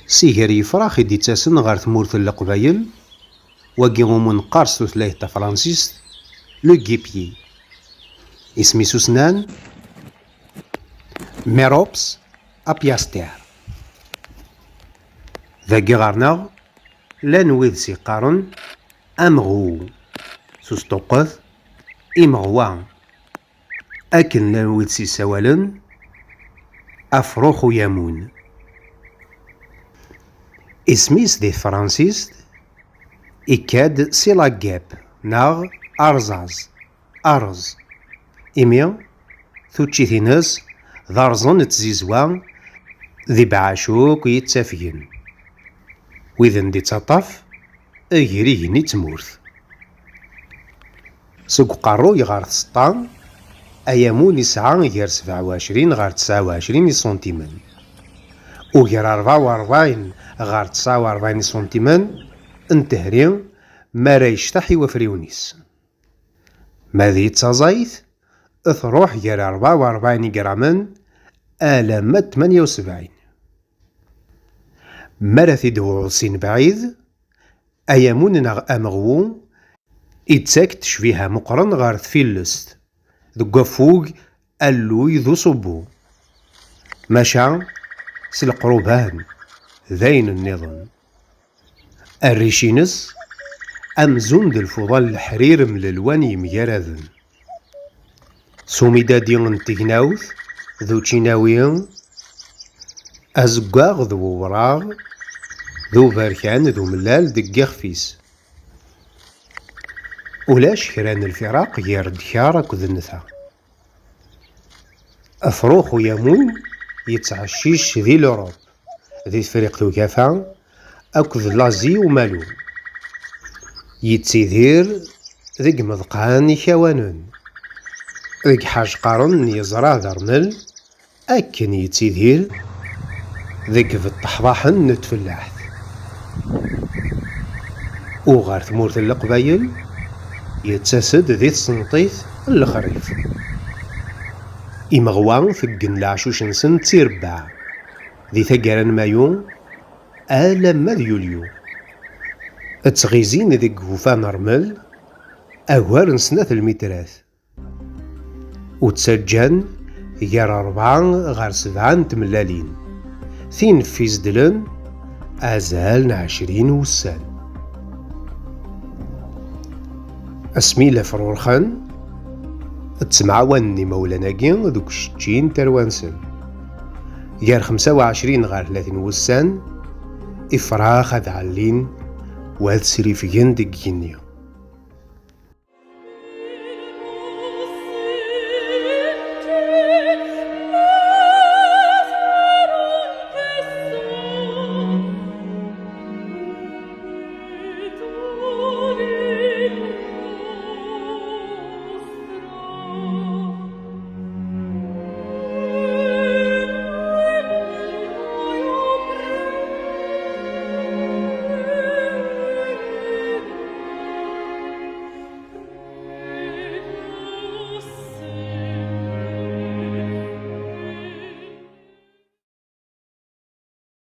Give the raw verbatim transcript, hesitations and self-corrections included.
Si gar yefrax i d-ittasen ɣer tmurt n Leqbayel, wagi umi neqqar s tutlayt tafransist le guêpier. Isem-is usnan Merops apiaster. Dagi ɣer-neɣ llan wid s-iqqaren ameɣwu, s usṭuqqet imeɣwa, akken llan wid s-issawalen afrux uyamun. Isem-is di tefransist ikka-d si la guêpe neɣ arẓaz, arẓ, imi tuččit-ines d arẓen n tzizwa d ibeɛɛac akk yettafgen, widen d-ittaṭṭaf agrig-nni d tmurt. Seg uqerruy ɣer tseṭṭa, ayamun isɛa gar sebɛa u ɛecrin ɣer tesɛa u ɛecrin iṣuntimen. U gar rebɛa u rebɛin ɣer tesɛa u rebɛin iṣuntimen n tehri, mi ara yecṭeḥ i wafriwen-is. Ma d taẓayt, truḥ gar rebɛa u rebɛin igramen alamma d tmanya u sebɛin. Mi ara t-id-tewɛuḍ si lebɛid, ayamun neɣ ameɣwu ittak-d ccbiha meqqren ɣer tfillest, deg waffug, alluy d uṣubbu. Maca s leqruban d ayen nniḍen. Arric-ines amzun d lfuḍa n leḥrir mlelwan yemgaraden. S umidadi n tegnawt d učinawi, azeggaɣ d wewraɣ, d uberkan d umellal deg yixef-is. Ulac kra n lfiraq gar ddkar akked nnta. Afrux uyamun yettɛeccic di l'Europe, di Tefriqt Ugafa akked Lazi Umalu. Yettidir deg imeḍqan ikawanen, deg iḥajqaren n yeẓra d rmel, akken yettidir deg ibeṭṭeḥḍaḥen n tfellaḥt. U ɣer tmurt n Leqbayel yettas-d di tsenṭit n lexrif. Imeɣwa teggen leɛcuc-nsen d tirebbaɛ di taggara n Mayu alamma d Yulyu. Ttɣizin deg wufa n rmel agar n snat lmitrat. U ttaǧǧan gar rebɛa ɣer sebɛa n tmellalin, tin ffizdlen azal n ɛecrin wussan. Asmi la frurxen, ttemɛawanen imawlan-agi deg ucečči n tarwa-nsen. Gar xemsa u ɛecrin ɣer tlatin wussan, ifrax ad ɛellin u ad srifgen deg yigenni.